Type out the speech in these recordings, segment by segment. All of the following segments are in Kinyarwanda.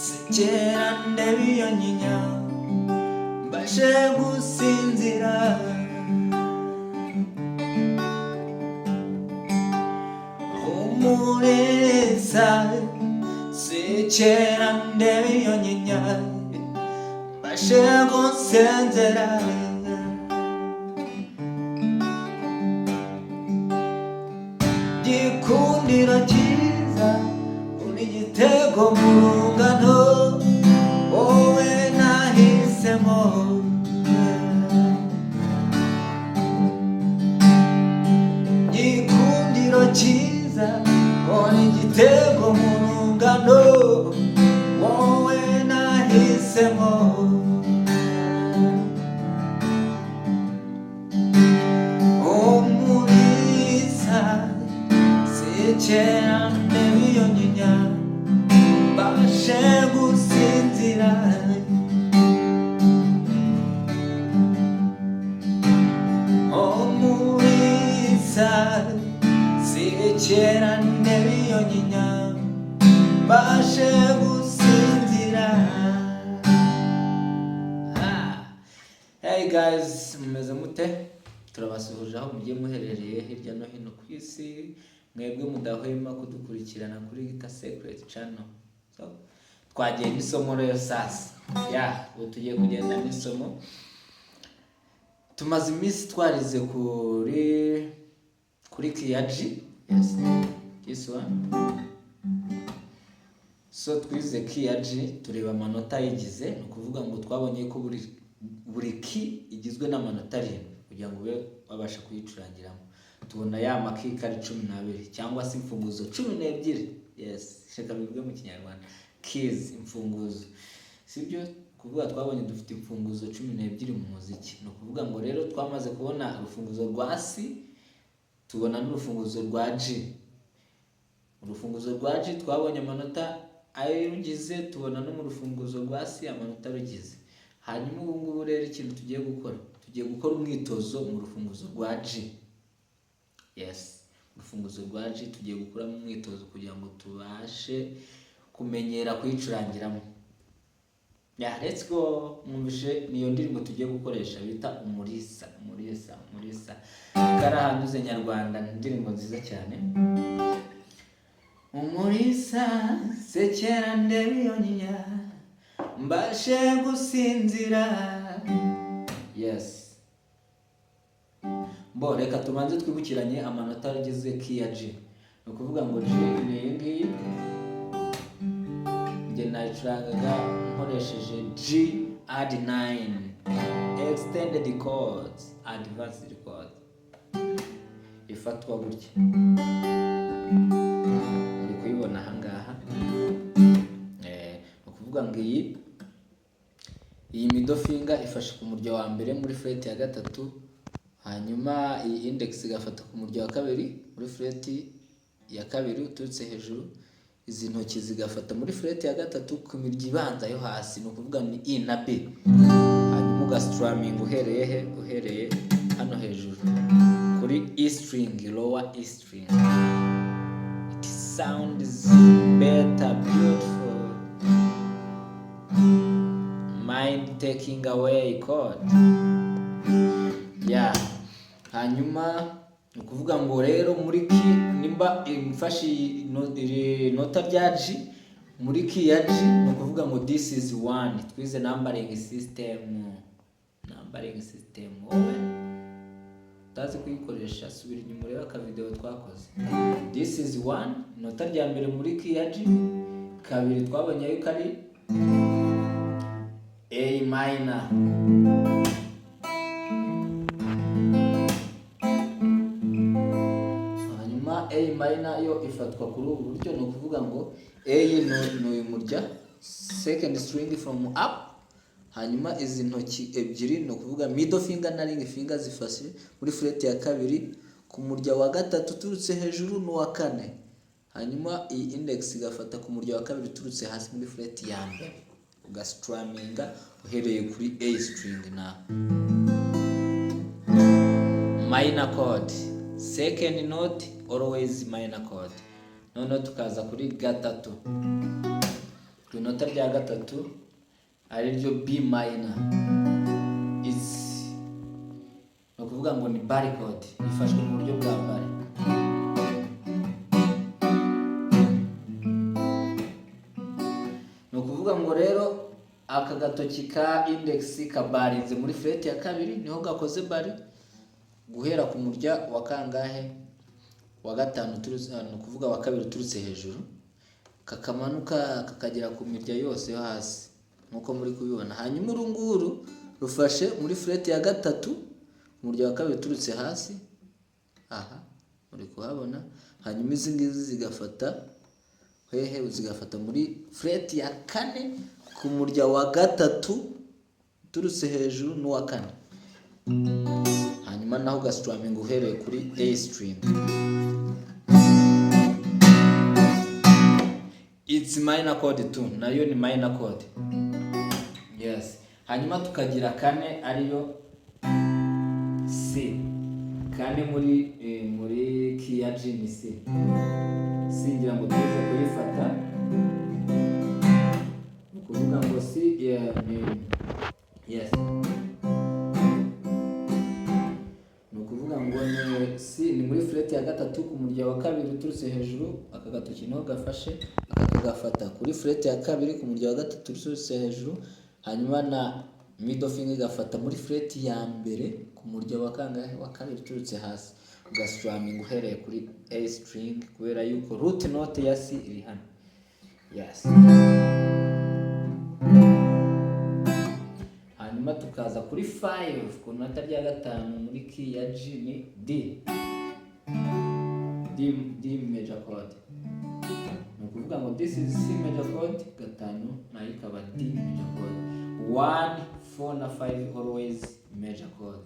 Sekera ndebe iyo nyinya, mbashe gusinzira. Humuriza, sekera ndebe iyo nyinya, mbashe gusenzera. Gikundiro cyiza, uri igitego mu rungano, wowe nahisemo. Gikundiro cyiza, uri igitego mu rungano, wowe nahisemo. Umuriza, sekera ndebe iyo nyinya, mbashe gusinzira. Umuriza, sekera ndebe iyo nyinya, mbashe gusinzira. Ah. Hey guys, mumeze mute? Turabasuhuje aho mugiye muherereye hirya no hino ku isi, mwebwe mudahwema kudukurikirana kuri Guitar Secret Channel. So, twagiye n'isomo rero sasa. Yeah, ubu tugiye kugenda n'isomo. Tumaze iminsi twarize kuri key ya G. Yes. This one. So twize key ya G, tureba amanota ayigize. Ni ukuvuga ngo twabonye ko buri key igizwe n'amanota 7 kugira ngo ube wabasha kuyicurangiramo. Tubona ya ma key ko ari 12 cyangwa se imfunguzo 12. Yes, reka bivuge mu Kinyarwanda. Keys, imfunguzo. Sibyo? Kuvuga twabonye dufite imfunguzo 12 mu muziki. Ni ukuvuga ngo rero twamaze kubona urufunguzo rwa C, tubona n'urufunguzo rwa G. Urufunguzo rwa G twabonye amanota arugize, tubona no mu rufunguzo rwa C amanota arugize. Hanyuma ubu ngubu rero ikintu tugiye gukora, tugiye gukora umwitozo mu rufunguzo rwa G. Yes, urufunguzo rwa G tugiye gukuramo umwitozo kugira ngo tubashe kumenyera kuyicurangiramo. Yeah, let's go. Mwumvishe niyo ndirimbo tugiye gukoresha bita Umurisa, Umurisa, Umurisa. Karahanyuze Nyarwanda, ni indirimbo nziza cyane. Umurisa, sekera ndebe iyo nyinya, mbashe gusinzira. Yes. Bo reka tubanze twibukiranye amanota agize key ya G. Ni ukuvuga ngo G ni iyi ngiyi. Njye nayicurangaga nkoresheje G add 9, extended chords, advanced chords, ifatwa gutya, uri kuyibona ahangaha. Ni ukuvuga ngo iyi middle finger ifashe ku murya wa mbere muri fret ya gatatu, hanyuma iyi index igafata ku murya wa kabiri muri fret ya kabiri uturutse hejuru, izi ntoki zigafata muri fret ya gatatu ku mirya ibanza yo hasi, ni ukuvuga ni E na B. Hanyuma ugastrumming uhereye he? Uhereye hano hejuru kuri E string, lower E string. It sounds better, beautiful, mind taking away chord. Yeah. Hanyuma ni ukuvuga ngo rero muri key, nimba mfashe iri nota rya G muri key ya G, ni ukuvuga ngo this is one. Twize numbering system, numbering system. Wowe utazi kuyikoresha, subira inyuma urebe akavideo twakoze. This is one, inota rya mbere muri key ya G. Kabiri twabonye yuko ari A minor. Hanyuma A minor yo ifatwa kuri ubu buryo. Ni ukuvuga ngo A ni uyu murya, second string from up. Hanyuma izi ntoki ebyiri, ni ukuvuga middle finger na ring finger, zifashe muri fret ya kabiri ku murya wa gatatu uturutse hejuru n'uwa kane. Hanyuma iyi index igafata ku murya wa kabiri uturutse hasi muri fret ya mbere, ugastrumminga uhereye kuri A string na minor chord, second note always minor chord. Noneho tukaza kuri gatatu. Ku inota rya gatatu, ariryo B minor, it's ni ukuvuga ngo ni barre chord, ifashwe mu buryo bwa barre. Ni ukuvuga ngo rero aka gatoki ka index kabarinze muri fret ya kabiri, niho gakoze barre guhera ku murya wa kangahe? Wa gatanu uturutse, ni ukuvuga wa kabiri uturutse hejuru, kakamanuka kakagera ku mirya yose yo hasi nk'uko muri kubibona. Hanyuma uru nguru rufashe muri fret ya gatatu, umurya wa kabiri uturutse hasi, aha muri kuhabona. Hanyuma izi ngizi zigafata hehe? Zigafata muri fret ya kane, ku murya wa gatatu uturutse hejuru n'uwa kane. Hanyuma naho ugastruminga uhereye kuri A string. It's minor chord too, nayo ni minor chord, yes. Hanyuma tukagira kane, ariyo C. Kane muri key ya G ni C. C ngira ngo tuze kuyifata, ni ukuvuga ngo C, yeah, ni, yes, ni ukuvuga ngo ni C, ni muri fret ya gatatu, ku murya wa kabiri uturutse hejuru. Aka gatoki niho gafashe, aka kagafata kuri fret ya kabiri, ku murya wa gatatu uturutse hejuru. Hanyuma na middle finger igafata muri fret ya mbere, ku murya wa kangahe? Wa kabiri uturutse hasi. Ugastruminga uhereye kuri A string, kubera yuko root note ya C iri hano, yes. Hanyuma tukaza kuri 5, ku nota rya gatanu muri key ya G ni D, D, D major chord. Ni ukuvuga ngo this is C major chord, gatanu nayo ikaba D major chord. 1, 4 na 5 always major chord,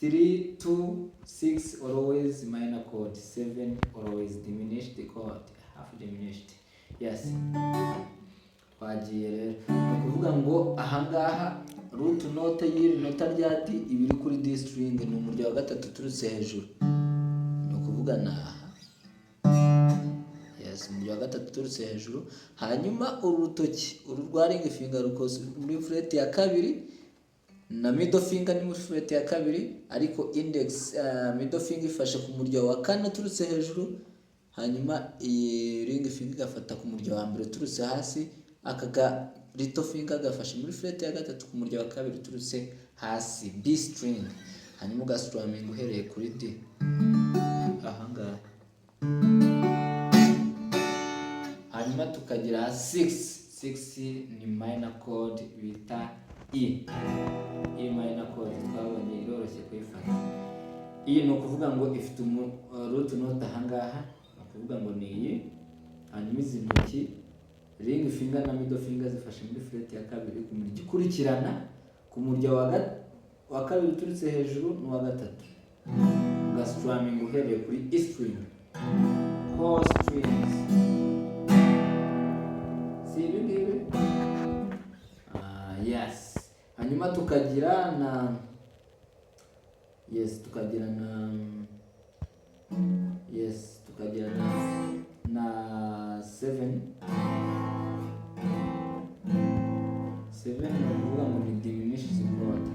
3, 2, 6 always minor chord, 7 always diminished chord, half diminished, yes. Twagiye rero, ni ukuvuga ngo ahangaha root note y'iri nota rya D iba iri kuri D string, ni umurya wa gatatu uturutse hejuru, ni ukuvuga ni aha, yes, umurya wa gatatu uturutse hejuru. Hanyuma uru rutoki, uru rwa ring finger, rukoze muri fret ya kabiri, na middle finger ni muri fret ya kabiri, ariko index, middle finger ifashe ku murya wa kane uturutse hejuru. Hanyuma iyi ring finger igafata ku murya wa mbere uturutse hasi. Aka ga little finger gafashe muri fret ya gatatu, ku murya wa kabiri uturutse hasi, B string. Hanyuma ugastruminga uhereye kuri D ahangaha. Hanyuma tukagira 6. 6 ni minor chord bita E. E minor chord twabonye iroroshye kuyifata. Iyi ni ukuvuga ngo ifite root note ahangaha, ni ukuvuga ngo ni iyi. Hanyuma izi ntoki, ring finger na middle finger, zifashe muri fret ya kabiri, ku murya ikurikirana, ku murya wa kabiri uturutse hejuru n'uwa gatatu. Ugastruminga uhereye kuri E string, four strings, si ibi ngibi? Ah, yes. Hanyuma tukagira na, yes, tukagira na, yes, tukagira na 7. 7 ni ukuvuga ngo ni diminished chord,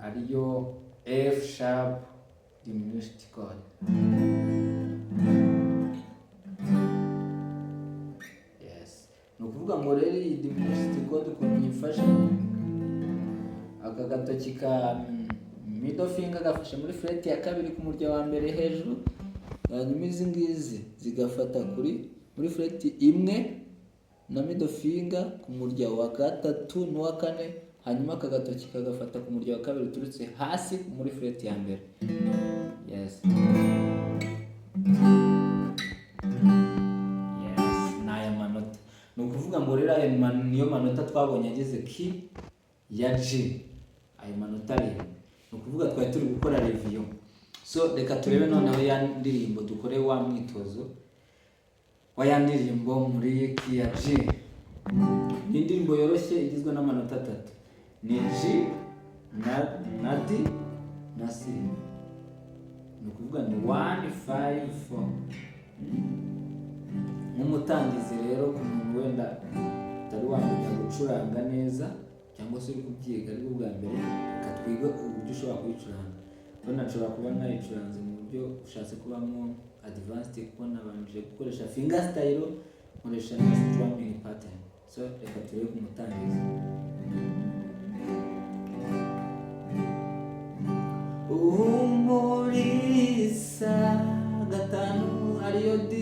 ariyo F sharp diminished chord. Yes, ni ukuvuga ngo rero iyi diminished chord ukuntu yifashe, aka gatoki ka middle finger gafashe muri fret ya kabiri, ku murya wa mbere hejuru. Hanyuma izi ngizi zigafata kuri muri fret imwe na middle finger, ku murya wa gatatu n'uwa kane. Hanyuma aka gatoki kagafata ku murya wa kabiri uturutse hasi, muri fret ya mbere. Yes, ni aya manota. Ni ukuvuga ngo rero ayo niyo manota twabonye ageze key ya G, ayo manota arindwi. Ni ukuvuga twari turi gukora review. So reka turebe noneho ya ndirimbo, dukore wa mwitozo wa ya ndirimbo muri key ya G. Ni indirimbo yoroshye igizwe n'amanota atatu, ni G na D na C. Ni ukuvuga ni 1 5 4. Nk'umutangizi rero, ku muntu wenda utari wamenya gucuranga neza cyangwa se uri kubyiga aribwo bwa mbere, reka twige uburyo ushobora kuyicuranga. Wenda nshobora kuba nayicuranze mu buryo ushatse kubamo advanced, kuko nabanje gukoresha finger style, nkoresha na strumming pattern. So reka turebe ku mutangizi. Uhumuriza gatanu ariyo D,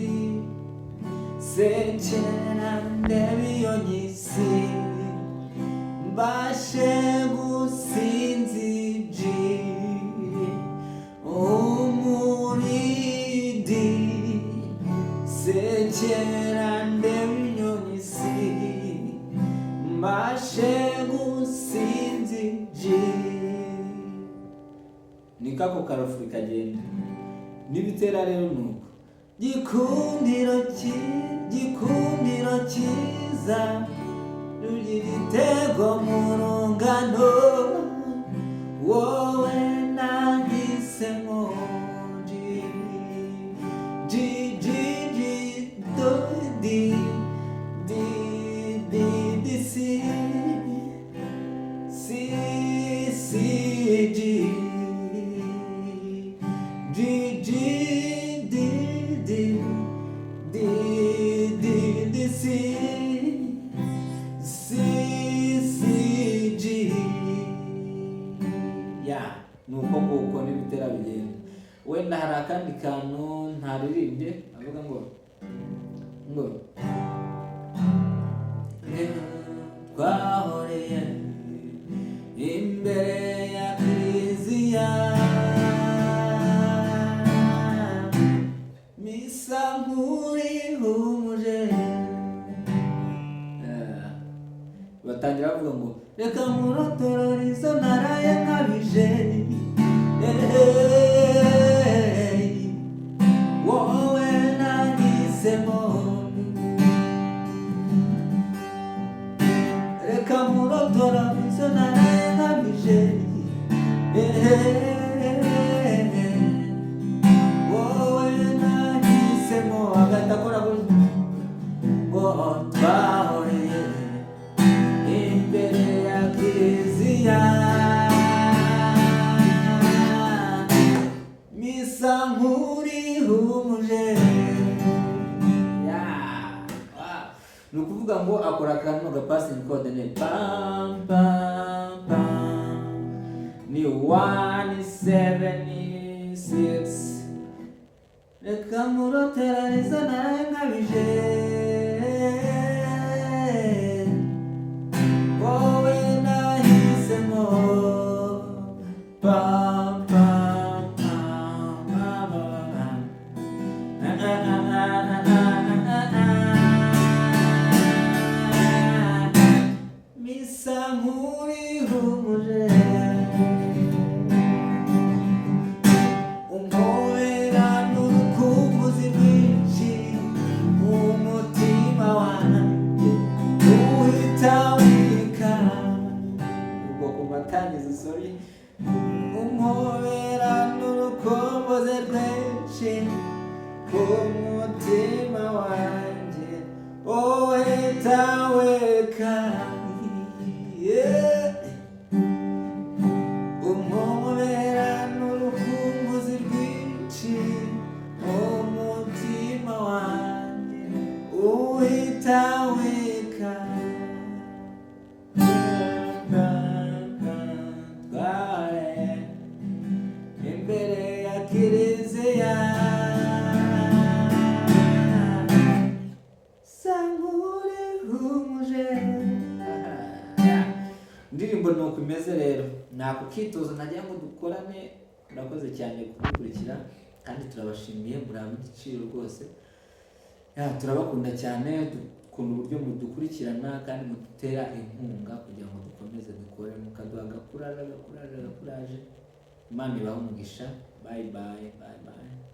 sekera ndebe iyo nyisi, mbashe gusinzi G, umuridi, sekera ndebe inyoni C, mbashe gusinzi G. Niko ako karofuri kagenda. N'ibitera rero nuko gikundiro gikundiro cyiza, rugira igitego mu rungano, wowe nahisemo G G G G do D D D D C C C G G G D D D D D C C C G. Ya, ni uko nguko n'ibitera bigenda. Wenda hari akandi kantu ntaririmbye, avuga ngo twahoreye imbere ya kiliziya, misa nkurihumuje. Batangira bavuga ngo reka nkurotorore izo naraye nkabije. Hey, wowe nahisemo, reka nkurotorore izo naraye nkabije. Hey, wowe nahisemo. Agahita akora gutya ngo twahoreye imbere ya kiliziya, misa nkurihumuje. Ni ukuvuga ngo akora akantu ga passing chord, ni pam pam pam, ni 1 7 6, reka nkuroteraniza naraye nkabije, wowe nahisemo, pam pam pam pam pam, na na na na na na na na, misa nkurihumuje, umpobera n'urukumbuzi rwinshi, umutima wanjye uhita wika. Ubwo ku matangizo, sorry, umpobera n'urukumbuzi rwinshi, umutima wanjye uhita wika. Yeah. Umpobera n'urukumbuzi rwinshi, umutima wanjye uhita wika. Tware imbere ya kiliziya, sangure Indirimbo ni uko imeze rero, ni ako kitozo nagira ngo dukorane. Murakoze cyane kudukurikira kandi turabashimiye, muri ab'igiciro rwose. Ya, turabakunda cyane, dukunda uburyo mudukurikirana kandi mudutera inkunga kugira ngo dukomeze dukore, mukaduha agakuraje agakuraje agakuraje. Imana ibahe umugisha. Bye bye bye bye.